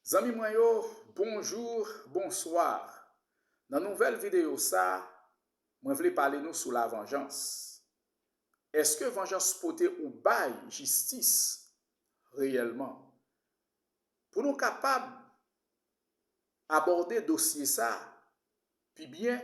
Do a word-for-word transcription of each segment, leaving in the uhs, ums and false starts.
Zanmi mwen yo, bonjou, bonswa. Nan nouvèl videyo sa, mwen vle pale nou sou lavanjans. Èske vanjans pote ou bay jistis reyèlman? Pou nou kapab abòde dosye sa pi byen,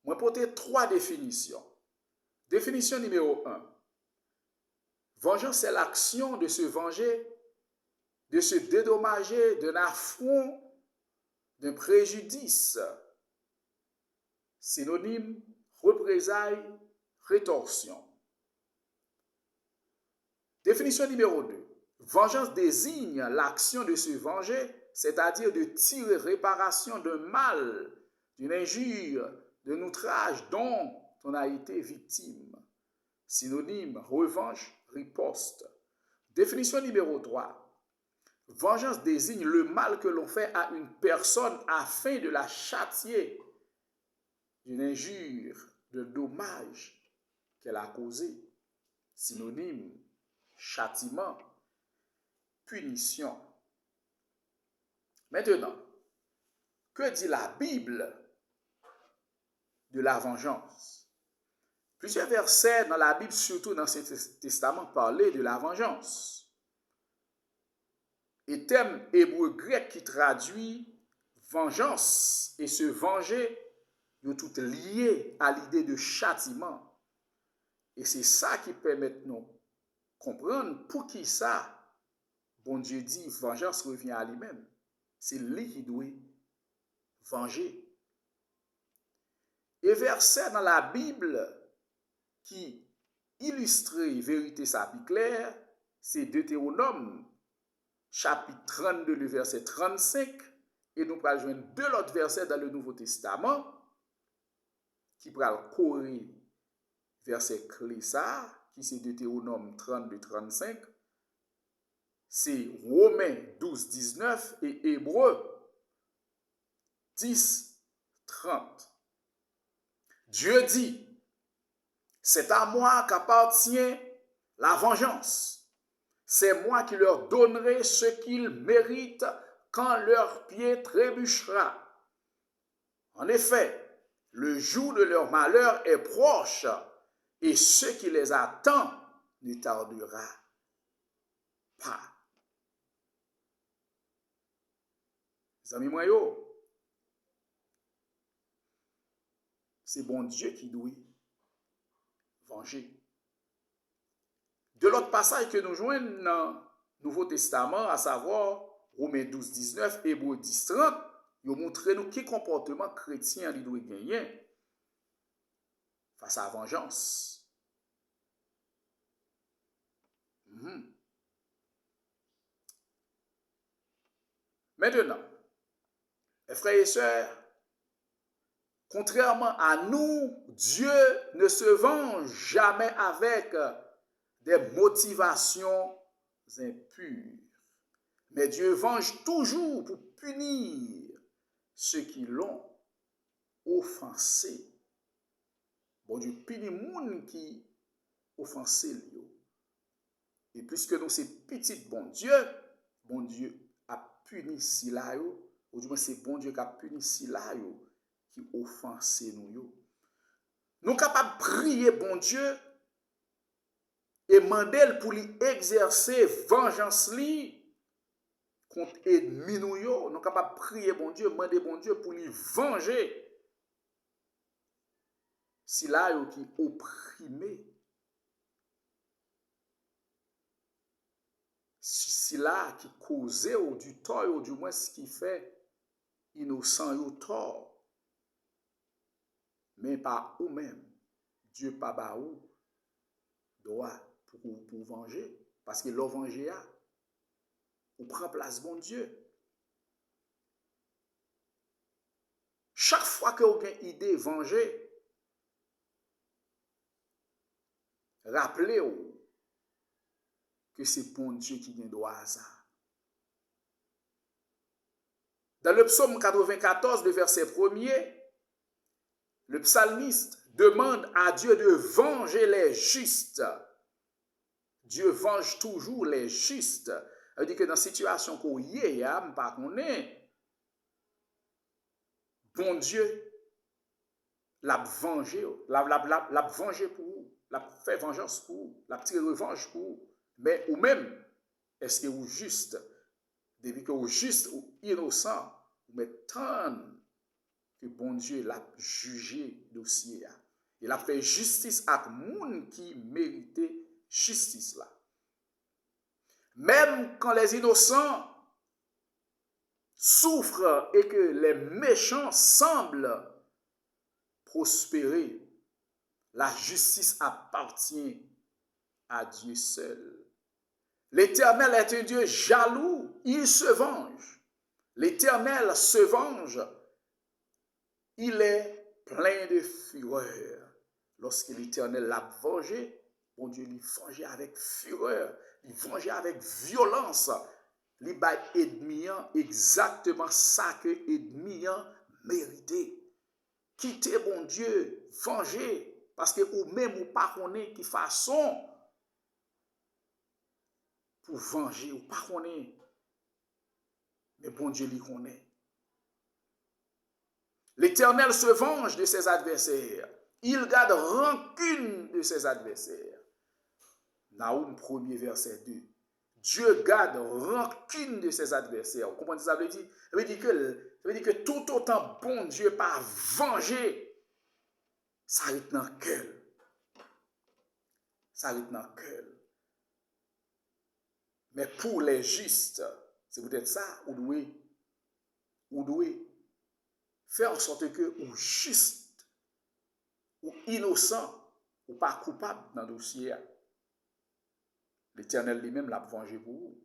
mwen pote twa definisyon. Definisyon nimewo en. Vengeance est l'action de se venger, de se dédommager d'un affront, d'un préjudice. Sinonim, représailles, rétorsion. Définition numéro deux. Vengeance désigne l'action de se venger, c'est-à-dire de tirer réparation d'un mal, d'une injure, d'un outrage dont on a été victime. Synonyme, revanche, riposte. Définition numéro trois. Vengeance désigne le mal que l'on fait à une personne afin de la châtier d'une injure, d'un dommage qu'elle a causé. Synonyme, châtiment, punition. Maintenant, que dit la Bible de la vengeance? Plizyè vèsè nan Labib, sitou nan Ansyen Tes- Testaman, pale de lavanjans. E tèm ebre grèk ki tradui vengeance et se venger, yo tout lye a lide de chatiman. E se sa ki pèmèt nou konprann poukisa Bondye di, vengeance revient à lui-même. Se li ki dwe vanje. E vèsè nan Labib ki ilistre verite sa pi klè, se Detewonòm, chapit trannde, le vèsè trannsenk, e nou pral jwenn de lòt vèsè dans le Nouveau Testament ki pral kore vèsè kle sa a, ki se Detewonòm trannde, trannsenk, se Women douz, diznèf e Ebre dis, trant. Dieu dit, c'est à moi qu'appartient la vengeance. C'est moi qui leur donnerai ce qu'ils méritent quand leur pied trébuchera. En effet, le jour de leur malheur est proche, et ce qui les attend ne tardera pas. Zanmi mwen yo, se Bondye ki dwe vanje. De lòt pasaj ke nou jwenn nan Nouvo Testaman, asavwa Women douz, diznèf, Ebre dis, trant, yo montre nou ki konpòteman kretyen an li dwe genyen fas a vanjans. Mhm. Maintenant, frères et sœurs, contrairement à nous, Dieu ne se venge jamais avec des motivations impures. Mais Dieu venge toujours pour punir ceux qui l'ont offensé. Bondye pini moun ki ofanse l yo. E piske nou se pitit Bondye, Bondye ap pini sila yo, oudimwen se Bondye k ap pini sila yo ki ofanse nou yo. Nou kapab priye Bondye e mande l pou li egzèse vanjans li kont ènmi nou yo. Nou kapab priye Bondye, mande Bondye pou li vanje sila yo ki oprime, si- sila ki koze w di tò yo, dimwens ki fè inosan yo tò. Men pa ou menm, Dye pa ba ou dwa pou, pou w vanje. Paske lè w vanje a, ou pran plas Bondye. Chak fwa ke w gen ide vanje, raple w ke se Bondye ki gen dwa a sa. Dans le psaume quatre-vingt-quatorze, le verset premier, le psalmiste demande à Dieu de venger les justes. Dieu venge toujours les justes. Sa vle di ke nan sitiyasyon ke w ye a, m pa konnen, Bondye, l ap vanje w, l ap, l ap, l ap, l ap vanje pou ou, l ap fè vanjans pou ou, l ap tire revanj pou ou. Men ou menm, èske ou jis? Depi ke ou jis, ou inosan, ou mèt tann ke Bondye l ap jije dosye a. E l ap fè jistis ak moun ki merite jistis la. Même quand les innocents souffrent et que les méchants semblent prospérer, la justice appartient à Dieu seul. L'Éternel est un Dieu jaloux, il se venge. L'Éternel se venge, il est plein de fureur. Lòske Letènèl l ap vanje, Bondye li vanje avèk firè, li vanje avèk vyolans. Li bay ènmi an egzakteman sa ke ènmi an merite. Kite Bondye vanje, paske ou menm ou pa konnen ki fason pou vanje, ou pa konnen. Men Bondye li konnen. L'Éternel se venge de ses adversaires. Il garde rancune de ses adversaires. Naoum premye vèsè de. Dieu garde rancune de ses adversaires. Ou konprann sa sa vle di? Sa vle di ke, sa vle di ke toutotan Bondye pa vanje, sa ret nan kè l. Sa ret nan kè l. Men pou lè jis, se poutèt sa, ou dwe, ou dwe fè an sòt ke ou jis, ou inosan, ou pa koupab nan dosye a. Letènèl li menm l ap vanje pou ou.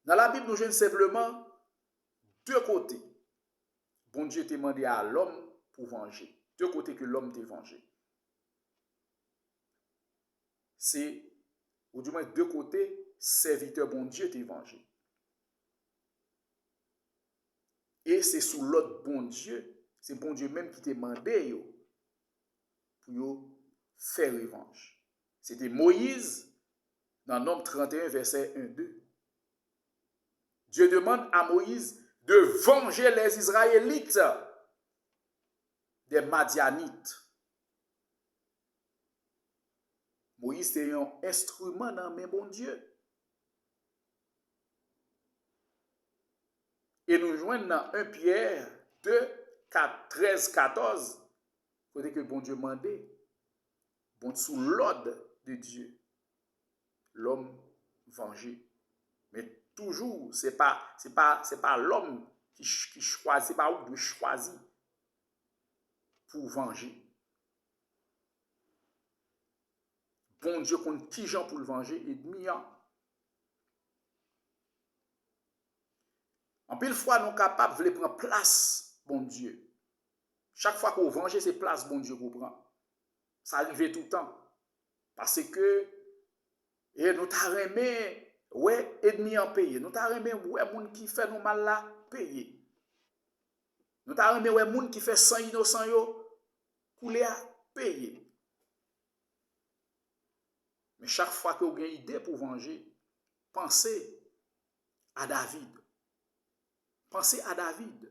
Nan Labib, nou jwenn senpleman de kote Bondye te mande a lòm pou vanje. De kote ke lòm te vanje. Se, oudimwen de kote sèvitè Bondye te vanje. E se sou lòd Bondye, se Bondye menm ki te mande yo pou yo fè revanj. Se te Moyiz, nan Nonb trannteyen, vèsè en, de. Dieu demande à Moïse de venger les Israélites des Madianites. Moyiz te yon enstriman nan men Bondye. E nou jwenn nan en Pyè de, kat, trèz, katòz, kote ke Bondye mande, bon, sou lòd de Dye, lòm vanje. Men toujou, se pa, se pa, se pa lòm ki ch-, ki chwazi, se pa ou ki dwe chwazi pou vanje. Bondye konn kijan pou l vanje ènmi an. Anpil fwa, nou kapab vle pran plas Bondye. Chak fwa ke w vanje, se plas Bondye ke w pran. Sa rive toutan. Paske, e nou ta renmen wè ènmi an peye. Nou ta renmen wè moun ki fè nou mal la peye. Nou ta renmen wè moun ki fè san inosan yo koule a peye. Men chak fwa ke w gen ide pou vanje, panse a David. Panse a David,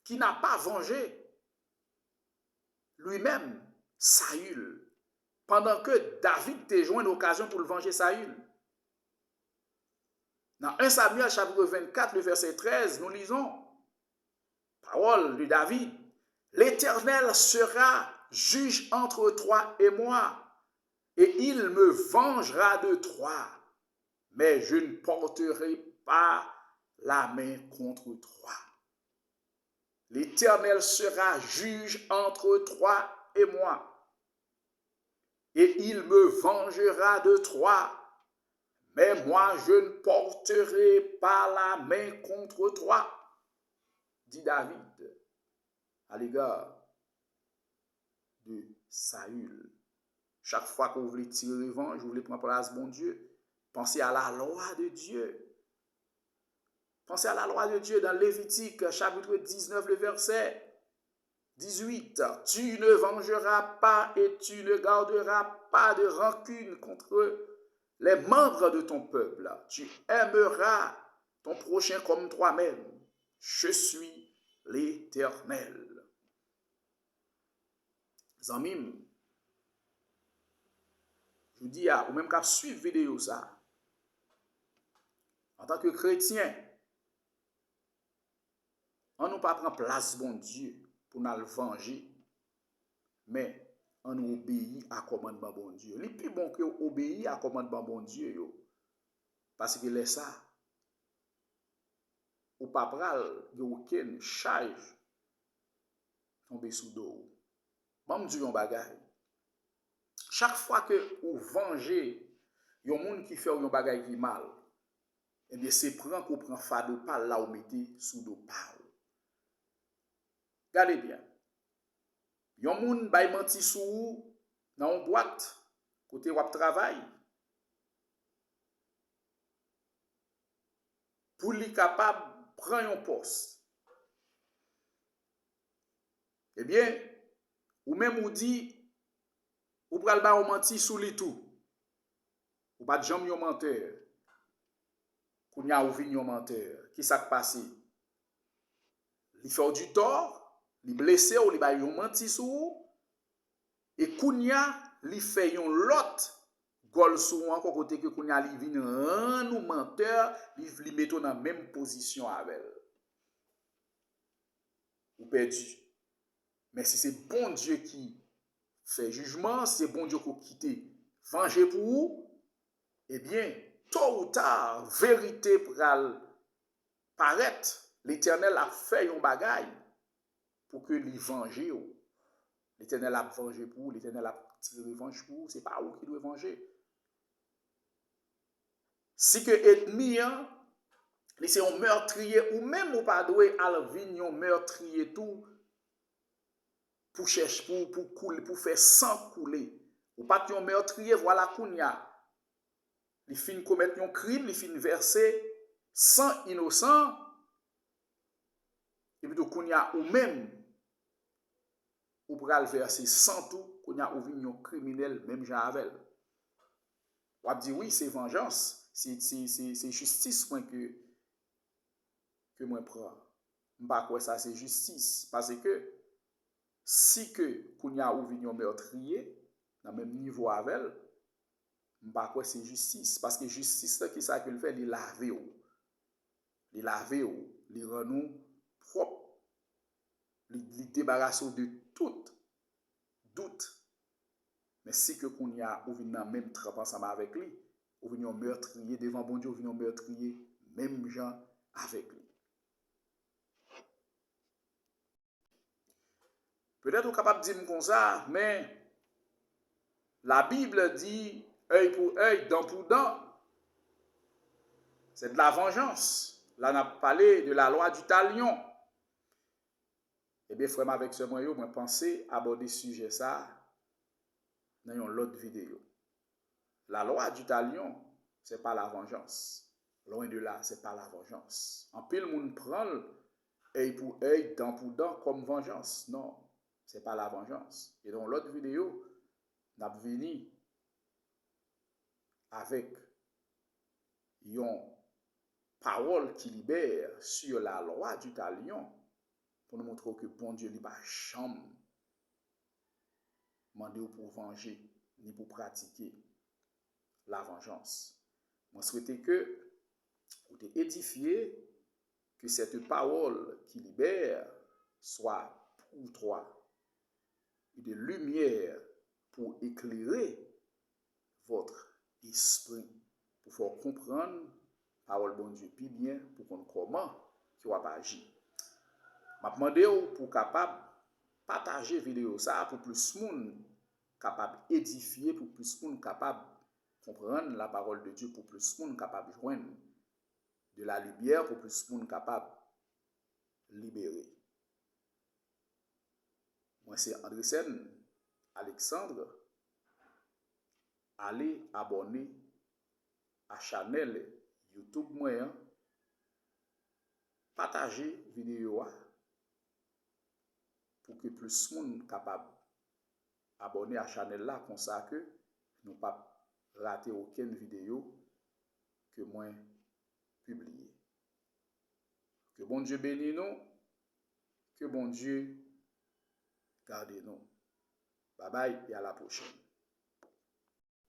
qui n'a pas vengé lui-même Saül, pandan ke David te jwenn okazyon pou l vanje Saül. Nan en Samyèl, chapitre vennkat, le vèsè trèz, nou lizon, pawòl de David, L'Éternel sera juge entre toi et moi, et il me vengera de toi, mais je ne porterai pas la main contre toi. L'Éternel sera juge entre toi et moi, et il me vengera de toi, mais moi je ne porterai pas la main contre toi, dit David à l'égard de Saül. Chak fwa ke w vle tire revanj, ou vle pran plas Bondye, panse a la lwa de Dye. Panse a la lwa de Dye dans Lévitique, chapitre dix-neuf, le verset dix-huit. Tu ne vengeras pas et tu ne garderas pas de rancune contre les membres de ton peuple, tu aimeras ton prochain comme toi-même. Je suis l'Éternel. Zanmi m, jodi a, ou menm k ap swiv videyo sa, antanke kretyen, ann nou pa pran plas Bondye pou n al vanje, men ann nou obeyi a kòmandman Bondye. Li pi bon ke w obeyi a kòmandman Bondye yo, paske lè sa, ou pa pral gen okenn chaj tonbe sou do w. Ban m di w yon bagay. Chak fwa ke ou vanje yon moun ki fè w yon bagay ki mal, ebyen, se pran ke w pran fado pa l la ou mete sou do pa w. Gade byen. Yon moun bay manti sou ou nan yon bwat kote w ap travay, pou li kapab pran yon pòs. Ebyen, ou menm ou di, ou pral ba yon manti sou li tou. Ou pa t janm yon mantè. Kounye a ou vin yon mantè. Ki sa k pase? Li fè w di tò, li blese w, li bay yon manti sou ou, e kounye a, li fè yon lòt gòl sou ou ankò, kote ke kounye a li vin rann ou mantè, li, li mete w nan menm pozisyon avè l. Ou pèdi. Men si se Bondye ki fè jijman, si se Bondye ki kite vanje pou ou, ebyen, to ou ta, verite pral parèt. Letènèl ap fè yon bagay pou ke li vanje w. Letènèl ap vanje pou ou, Letènèl ap tire revanj pou ou. Se pa ou ki dwe vanje. Si ke ènmi an, li se yon mètriye, ou menm ou pa dwe al vin yon mètriye tou pou chèch, pou, pou koule, pou fè san koule. Ou pa t yon mètriye, vwala kounye a, li fin komèt yon krim, li fin vèse san inosan, epi tou kounye a ou menm, ou pral vèse san tou, kounye a ou vin yon kriminèl menm jan avè l. W ap di, wi, se vanjans, se, se, se, se jistis mwen ke, ke mwen pran. M pa kwè sa se jistis, paske si ke kounye a ou vin yon mètriye nan menm nivo avè l, m pa kwè se jistis, paske jistis la, ki sa ke l fè? Li lave w. Li lave w, li rann ou pwòp, li, li debarase w de tout dout. Men si ke kounye a ou vin nan menm tranp ansanm avèk li, ou vin yon mètriye devan Bondye, ou vin yon mètriye menm jan avèk li. Petèt ou kapab di m konsa, men la Bible dit œil pour œil, dent pour dent. C'est de la vengeance. La n ap pale de la loi du talion. Ebyen, frè m avèk sè mwen yo, mwen panse abòde sijè sa a nan yon lòt videyo. La loi du talion, c'est pas la vengeance. Loin de là, c'est pas la vengeance. Anpil moun pran l œil pour œil, dent pour dent kòm vanjans. Non, c'est pas la vengeance. E nan yon lòt videyo, n ap vini avèk yon pawòl ki libère sur la loi du talion pou nou montre w ke Bondye li pa janm mande w pou w vanje, ni pou w pratike lavanjans. Mwen swete ke ou te edifye, que cette parole qui libère soit pour toi une lumière pour éclairer votre esprit, pou fè w konprann pawòl Bondye pi byen, pou konn kòman ke w ap aji. M ap mande w pou w kapab pataje videyo sa a pou plis moun kapab edifye, pou plis moun kapab konprann la parole de Dieu, pou plis moun kapab jwenn de la lumière, pou plis moun kapab libere. Mwen se Andresen Alexandre. Ale abòne a chanèl YouTube mwen an. Pataje videyo a pou ke plis moun kapab abòne a chanèl la, konsa ke nou p ap rate okenn videyo ke mwen pibliye. Ke Bondye beni nou. Ke Bondye gade nou. Babay e a la pwochèn.